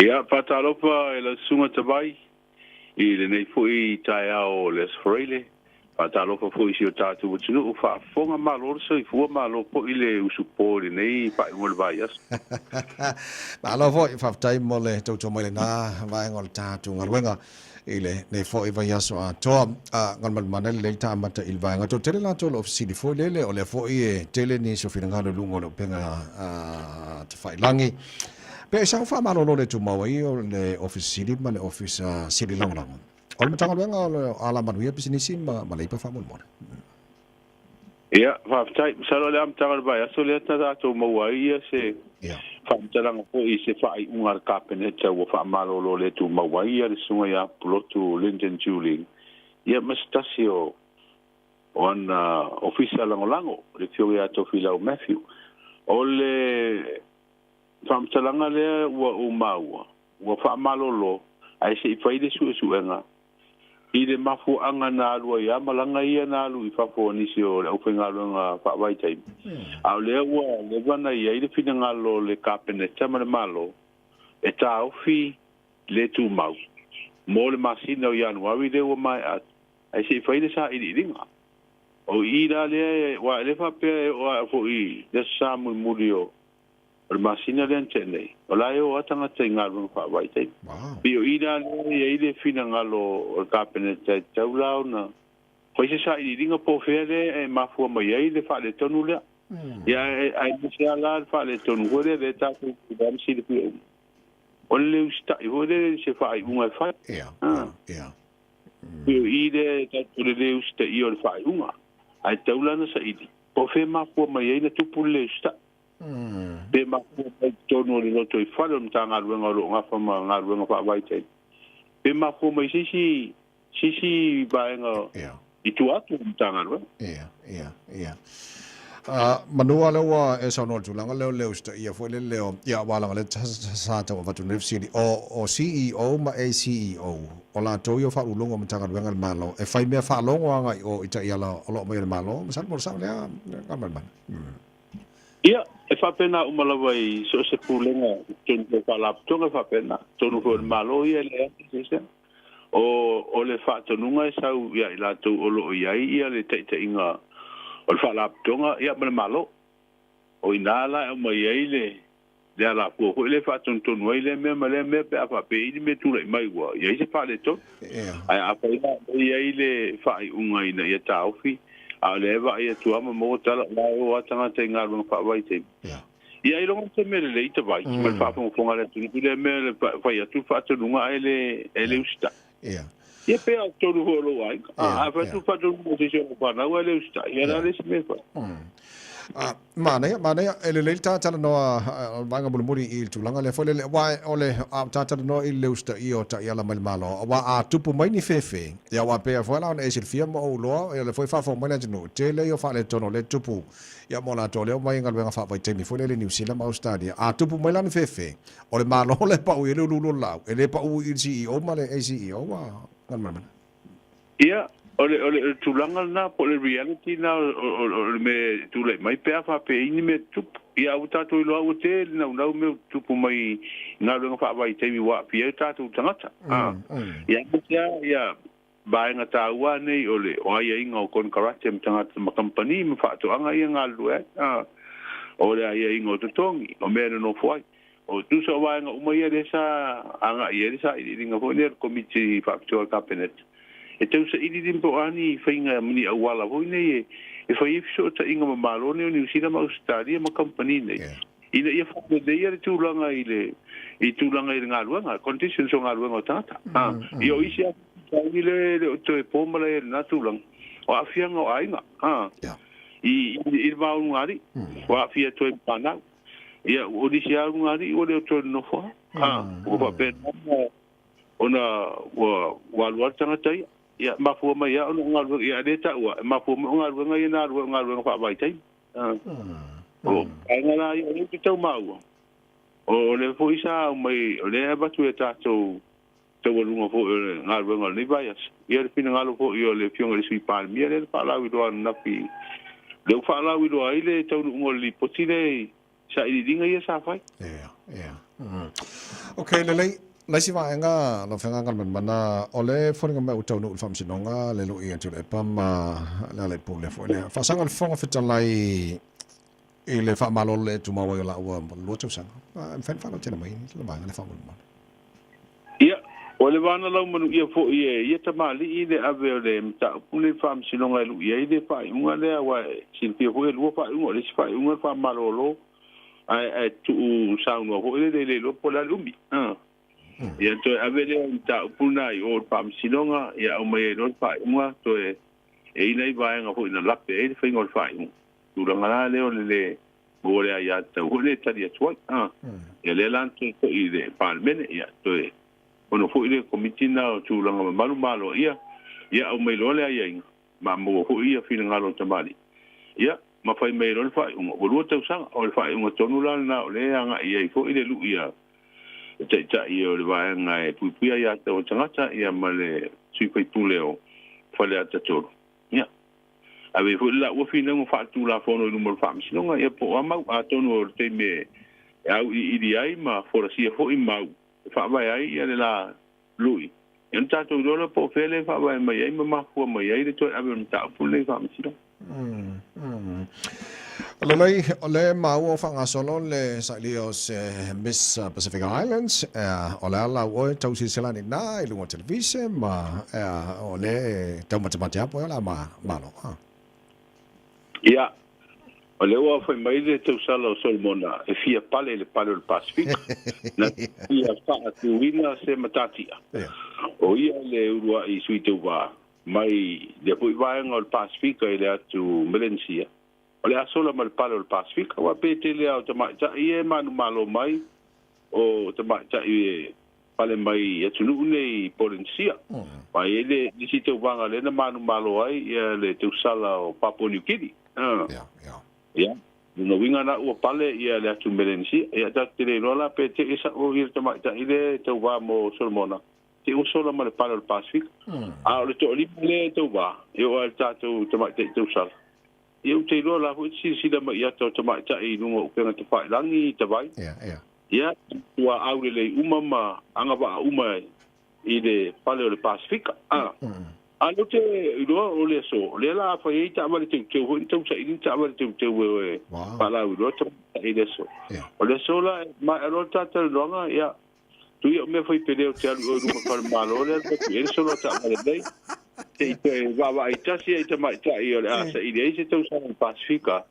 Ia, faatalofa e lau susuga Tavai i lenei foi taeao o le Aso Faraile. Faatalofa foi i si o tatou atunuu faafofoga, malo le soifua, malo foi le usupo i lenei faaiuga o le vaiaso. Malo foi, faafetai mo le tautua mai lena vaega o le tatou galuega i lenei foi vaiaso atoa. Galumalemana lelei ta amata i le vaega toatele latou o lo o fesili foi lele, o lea foi e tele nisi o finagalo i luga o le upega tafailagi. Pe sau faamalolo le tumau ai o le Ofisa Sili ma le Ofisa Sili Lagolago o le Matagaluega o le Alamanuia, Pisinisi ma Leipa faamolemole. Ia, faafetai. Masalo o le amataga o le vaiaso lea na tatou maua ai ia se faamatalaga foi i se faaiuga a le Kapeneta ua faamalolo le tumau ai ia le susuga ia Pulotu Lyndon Juling, ia ma se tasi o ana ofisa lagolago, le afioga ia Tofilau Matthew. O le faamatalaga lea ua ou maua, ua faamalolo ae se i fai le suesuega i le mafuaaga na alu ai a malaga ia na alu i fafo o nisi o le aufaigaluega faavaitaimi. A o lea ua leva na i ai le finagalo o le Kapeneta ma le Malo e taofi le tumau mo le masina o Ianuari lea ua maea atu, ae se i fai le sailiiliga. O i la lea, ua le faapea e oo ae foi le aso Sa mulimuli o le masina lea na tea nei, o la e o lava tagata i galuega faavaitaimi. Pei o i la lea e i ai le finagalo o le Kapeneta e tatau la ona fai se sailiiliga po o fea lea e mafua mai ai le faaletonu lea. Ia, aemaise lava la le faaletonu foi lea lea tatou te iloa ma silafia uma, o le le usitai foi lea i se faaiuga e fai. Pei o i lea e tatou le le usitaia o le faaiuga, ae tatau la ona saili po o fea e mafua mai ai na tupu le le usitai. Pe mafua mai i totonu o le lotoifale o le Matagaluega o lo o gafa ma galuega faavaitaimi. Pe mafua mai se isi vaega i tua atu o le Matagaluega. Ia, ia, ia. Manua lea ua e saunoa i le tulaga lea o le usitaia foi le leo, ia, aua leaga o lea sa tau avatu nei le fesili, o CEO ma ACEO, o latou ia o faauluuluga o Matagaluega a le Malo, e fai mea faalogo agai i o i taiala o lo o aumai e le Malo, masalo po o le sao lea, Galumalemana. Ia, e faapena uma lava i so o se pulega i totonu foi o faalapotopotoga e faapena. Totonu foi o le Malo ia e leai se eseesega. O le faatonuga e sau ia i latou o lo o i ai ia le taitaiga o le faalapotopotoga ia ma le Malo. O i ina la e aumai ai le le alafua foi lea e faatonutonu ai lea mea ma lea mea pe a faapea e i ai ni mea tulai mai ua i ai se faaletonu. Ae afai la e i ai le faaiuga ina ia taofi, a o lea e vaai atu lava ma maua tala, o la e o lava tagata i galuega faavaitaimi. Ia ailoga se mea lelei Tavai, ma le faafogafoga a le atunuu i lea mea le fai atu le faatonuga ae le usitai. Ia pe a totonu foi o lou aiga. A fai atu le faatonuga a se isi o lau fanau ae le usitai, ia o le a le isi mea e fai? Manaia, manaia, e lelei le ta talanoa o le vaega mulimuli i le tulaga lea foi lele, aua o le a ta talanoa i le usitaia o taiala mai le Malo, aua a tupu mai ni fefe, ia aua pei foi la ona e silafia ma ou iloa, ia o lea foi e faafofoga mai le atunuu, tele ia o faaletonu o lea e tupu, ia mo latou lea e omai i galuega faavaitaimi foi lele i Niu Sila ma Ausetalia, a tupu mai la ni fefe, o le Malo lea e pau i ai le uluulu o le laau, e le pau i le CEO ma le ACEO, ua galumalemana. Ia, o le, o le, tulaga lena, po o le reality lena o le mea e tulai mai pe a faapea e i ai ni mea tutupu. Ia, a ua tatou iloa ua tele naunau mea ua tutupu mai i galuega faavaitaimi ua aafia ai o tatou tagata. Ia, aemaise lava ia vaega taua nei o le o aiaiga o konekarate ma tagata ma kamupani ma faatoaga ia e galulue ai. O le aiaiga o totogi, o mea e nonofo ai. O tusa o vaega uma ia lea sa agai i ai le sailiiliga foi lea a le Komiti Faapitoa a le Kapeneta, e tau sailiili po o a ni faiga ma ni auala foi nei e fai ai fesootaiga ma Malo nei o Niu Sila ma Ausetalia ma kamupani nei, ina ia faaleleia le tulaga i le i tulaga i le galuega, conditions o galuega o tagata. Ia o isi faafitauli lea e le o toe po malae i lena tulaga, o aafiaga o aiga, i le va o ulugalii, ua aafia atu ai ma fanau. Ia, o nisi lava ulugalii ua le o toe nonofo lava. Ua faapena ona ua alu lava le tagata ia. Ia, mafua mai lava ona o galuega, ia lea e taua, e mafua mai o galuega ia na alu ai o galuega faavaitaimi. O vaega la ia o lea ou te tau maua, o lea foi sa aumai, o lea e avatu e tatou taualuga foi o le galuega o lenei vaiaso. Ia le finagalo foi o le Afioga i le Sui Palemia lea na faalauiloa ananafi, lea ua faalauiloa ai le taunuuga o le lipoti lea i sailiiliga ia sa fai. Ia, ia. Ok, lelei. Le isi vaega, lau Afioga Galumalemana, o le foliga mai ua taunuu i le Faamasinoga le lui a Tuilaepa ma Lealailepule foi lea. Faasaga o le Fofoga Fetalai i le faamalolo le tumau ai o laua mo le 2 tausaga. E mafai ona faalautele mai le vaega lea faamolemole. Ia, o le vana laumanuia foi e ia tamalii le ave o le mataupu lenei i le Faamasinoga e lui ai le faaiuga lea, aua e silafia foi e lua faaiuga, o le isi faaiuga le faamalolo ae ae tuu saunoa foi lele e le iloa po o le a le umi. Ia toe ave lea o le mataupu lena i o i le Faamasinoga, ia aumai ai loa le faaiuga, toe e i ai nai vaega foi na lape ai le faiga o le faaiuga. Tulaga la lea o le le maua le aiatatau foi lea e tali atu ai. Ia lea la na toe foi i le Palemene, ia toe fono foi le Komiti lena o Tulaga Mamalu ma Aloaia, ia aumai loa le aiaiga, ma maua foi ia finagalo o tamalii, ia ma fai mai ai loa le faaiuga, ua 2 tausaga. O le faaiuga tonu la lena o lea e agai ai foi le lui a le Taitai o le Vaega e Puipuia Aiatatau a Tagata, ia ma le sui faipule o Faleata 3. Ia, ave ai foi le laua finauga faaletulafono i luma o le Faamasinoga, ia po o a mau, atonu o le taimi e auiliili ai ma folasia foi mau e faavae ai ia le la lui, ia ona tatou iloa lea po o fea lea e faavae mai ai ma mafua mai ai le toe ave o le mataupu lenei i le Faamasinoga. Lelei, o lea e maua ua faagasolo le sailia o se Miss Pacific Islands, o le a la ua oe tau silasila ane i ina i luga o le televise ma o lea e taumatemate lava po o le a malo. Ia, o lea ua fai mai le tausala o Solomona e fia pale i le pale o le Pasefika, na te fia faatuina se matatia. O ia le uluai sui tauva mai lea foi vaega o le Pasefika i le atu Melenesia, o le a sola ma le pale o le Pasefika. Aua pe tele lava o tamaitai ia e manumalo mai, o tamaitai e pale mai i atunuu nei i Polenesia. Aua e i ai le isi tauvaga lea na manumalo ai ia le tausala o Papua New Guinea. Ia, lona uiga la ua pale ia le atu Melenesia. Ia tatou te le iloa la pe te i sao ia le tamaitai lea e tauva mo Solomona, te i ua sola ma le pale o le Pasefika. A o le toalima lea e tauva, e oo lava i le tatou tamaitai tausala. Ia ou te iloa la foi e te silasila mai i ata o tamaitai i luga o upega tafailagi i Tavai. Ia, ua aulelei uma ma agavaa uma i le pale o le Pasefika. A, a lea ou te iloa o le aso, o lea la a fai ai taavale teuteu foi, na tausaili ni taavale teuteu e faalauiloa tamaitai i le aso. O le aso la, e maea loa le ta talanoaga, ia, Tui au mea fai pele o te alu i luma fale malo lea le e le solo taavale nei. Te i toe vaavaai tasi ai tamaitai o le a saili ai se tausaga i le Pasefika.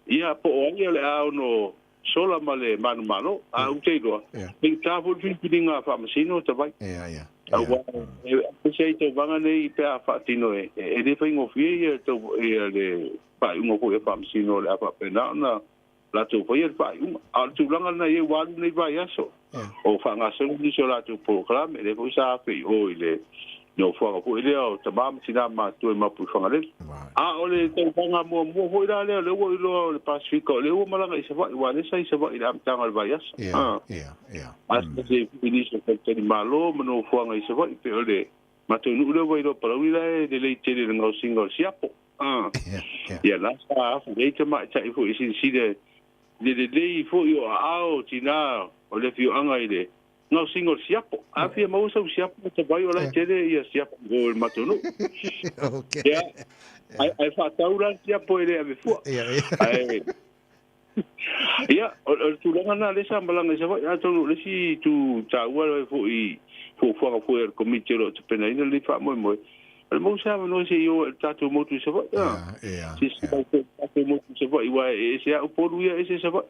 Ia po o ai o le a ono sola ma le manumalo. A ou te iloa, faigata foi le filifiliga a Faamasino o Tavai. Aua e ese ai tauvaga nei pe a faatino e le faigofie ia le faaiuga foi a Faamasino o le a faapena ona latou faia le faaiuga. A o le tulaga lena e i ai ua alu nei vaiaso o faagasolo nisi o latou polokalame, lea foi sa afe i o i le nofoaga foi lea o tama ma tina matutua i Mapuifagalele. A o le tauvaga muamua foi la lea, o lea ua ou iloa o le Pasefika, o lea ua malaga i Savaii, aua o lea sa i Savaii i le amataga o le vaiaso. Asiasi ai foi i nisi o faletalimalo ma nofoaga i Savaii, pei o le matou nuu lea o Vailoa Palauli la e lelei tele i le gaosiga o le siapo. Ia la sa afu nei tamaitai foi e silasila i le lelei foi o aao o tina o le afioaga i le gaosiga o le siapo. A fia maua sau siapo o Tavai o la e tele ia siapo o le matou nuu. Ia, ae faatau la le siapo e le ave fua. Ae Ia, o le tulaga lena lea sa malaga i Savaii, atonu o le isi itu taua foi i fuafuaga foi a le Komiti o lo o tapenaina lenei faamoemoe, o le maua se avanoa se i o ai i le tatou motu i Savaii. Silasila ai foi i le tatou motu i Savaii, aua e ese lava Upolu ia, ese Savaii.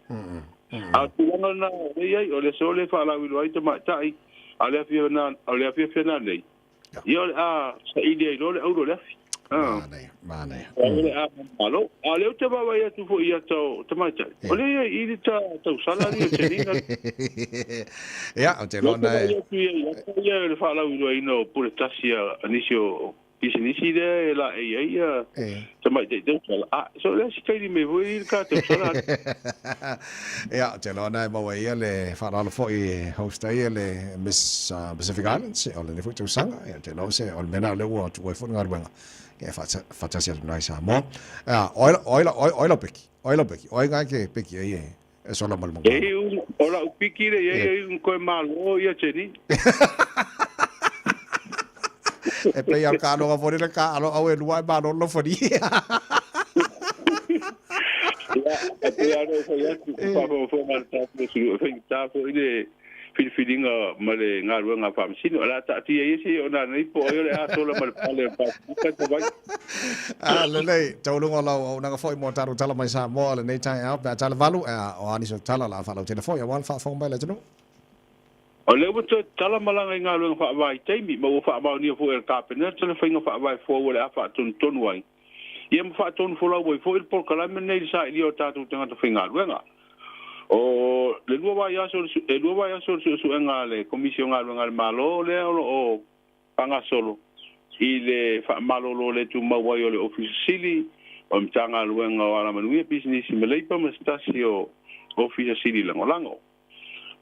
A o le tulaga lena lea e i ai, o le aso lea e faalauiloa ai tamaitai, a o le afiafi ana nei, Ia o le a saili ai loa le auro i le afi. Manaia, manaia. O le a malo. A o lea ou te vaavaai atu foi i ata o tamaitai. O lea e i ai i le ta tausala alii o Selina. Ia, ou te iloa na e. Lea ou te vaai atu i ai i ata ia o le faalauiloaina o pule tasi a nisi o pisinisi lea e laei ai ia tamaitai tausala. A, so o le a si taimi mai foi i le ta tausala alii. Ia, ou te iloa na e maua ai ia le faaaloalo foi e host ai le Miss Pacific Islands o lenei foi tausaga. Ia, ou te iloa o le mea lena o lea ua tuua ai foi le galuega e faatasi atu i ina i Samoa. Ia, o ai, o ai, o ai lau peki? O ai lau peki? O ai nga e ke peki ai e? E sola ma le magalo. E iu, o lau piki le iai e iu koe malo ia Jenny. E pei al ka aloga fone le ka alo au e lua e malo lo foni. Ia, e pei alo fai atu, whawhawhawha le tātou sulu, e whai tātou i le filifiliga ma le galuega a Faamasino. O le a taatia ia se i ona nei po o ai o le a sola ma le pale o le Pasefika i Savaii. Ah, lelei, taualuga o lau auaunaga foi mo tatou tala mai Samoa lenei taeao pe a tala valu, o a nisi o tala o le a faalautele foi aua le faafofoga mai a le atunuu. O lea ua toe tatala malaga i galuega faavaitaimi ma ua faamaonia foi e le Kapeneta le faiga faavae fou o le a faatonutonu ai ia ma faatonufolau ai foi le polokalame lenei i le sailia o tatou tagata faigaluega. O le lua vaiaso, e lua vaiaso o le suesuega a le Komisi o Galuega a le Malo lea o lo o faagasolo i le faamalolo le tumau ai o le Ofisa Sili o le Matagaluega o Alamanuia, Pisinisi ma Leipa ma se tasi o Ofisa Sili Lagolago.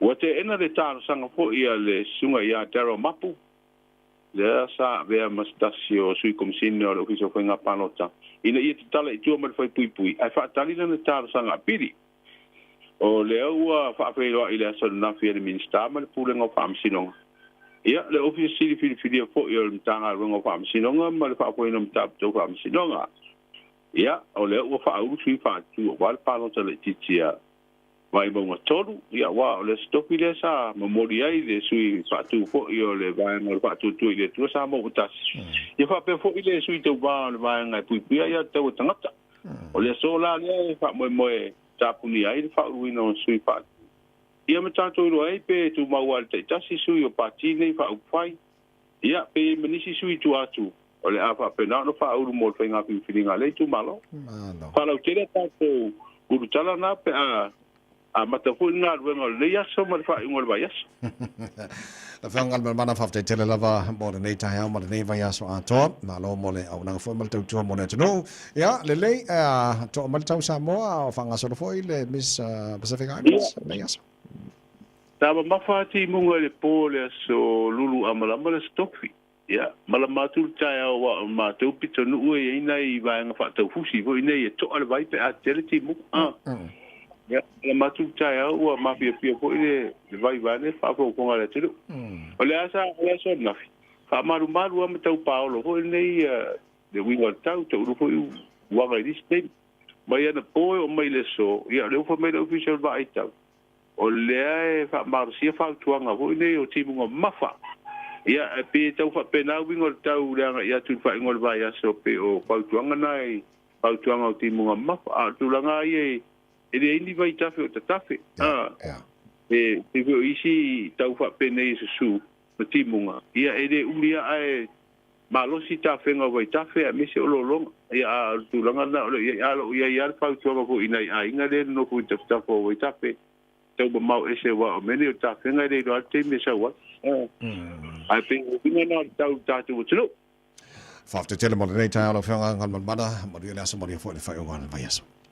Ua teena le talosaga foi a le Susuga ia Darryl Mapu, lea sa avea ma se tasi o Sui Komisina o le Ofisa o Faiga Palota, ina ia tatala i tua ma le faipuipui ae faatali lana talosaga apili. O lea ua faafeiloai i le aso ananafi e le Minisita ma le Pulega o Faamasinoga, ia, le Ofisa Sili Filifilia foi o le Matagaluega o Faamasinoga ma le Faafoeina o Mataupu Tau Faamasinoga. Ia, o lea ua faaulu sui faatu aua le palota laitiiti a Vaimauga 3, ia aua o le Aso Tofi lea sa momoli ai le sui faatu foi o le Vaega o le Faatuatua i le Atua Samoa ua Tasi, ia faapea foi le sui tauva o le Vaega e Puipuia Aia Tatau a Tagata. O le aso la lea e faamoemoe tapunia ai le faauluina o sui faatu. Ia ma tatou iloa ai pe tumau lava i le taitasi sui o pati nei faaupufai, ia pe i ai ma nisi sui i tua atu o le a faapena ona faaulu mo le faiga filifiliga a lea itumalo. Faalautele a tatou ulutala na pe a amata foi le galuega o lenei aso ma le faaiuga o le vaiaso. Lau Afioga Galumalemana, faafetai tele lava mo lenei taeao ma lenei vaiaso atoa. Malo mo le auaunaga foi ma le tautua mo le atunuu. Ia, lelei, toa mai le tau Samoa a o faagasolo foi le Miss Pacific Islands lenei aso. Sa mamafa atu i muga i le po o le aso Lulu amalama le Aso Tofi. Ia, malama atu le taeao aua o le matou pitonuu e i ai nai vaega faataufusi foi nei e toa le vai pe a tetele timuga. A. Ia, malama atu le taeao ua mafiafia foi le vai vaeane le faafogafoga a le atunuu. O le a sa, o le aso ananafi, faamalumalu lava ma tau paolo foi lenei le uiga o le tau, taulu foi uaga i nisi taimi. Mai anapo e oo mai i le aso, ia o lea ua fai mai le Ofisa o le Vaai Tau, O lea e faamalosia fautuaga foi nei o timuga mamafa. Ia, e pei e tau faapena uiga o le tau le agai atu i le faaiuga o le vaiaso pei o fautuaga na i fautuaga o timuga mamafa. A o le tulaga lava ia e leai ni vaitafe o tatafe. A, e pei foi o isi tau faapenei e susu ma timuga, ia e le umi lava ae malosi tafega o vaitafe aemaise o lologa. Ia, a o le tulaga lena o lo o i ai, a o lo o i ai lava le fautuaga foi i nai aiga lea e nonofo i tafatafa o vaitafe, tau mamao ese aua o mea nei o tafega e le iloa lava le taimi e sau ai. Ae pei o uiga lena o le tau i le tatou atunuu. Faafetai tele mo lenei taeao lau Afioga Galumalemana, manuia le aso, manuia foi le faaiuga o le vaiaso.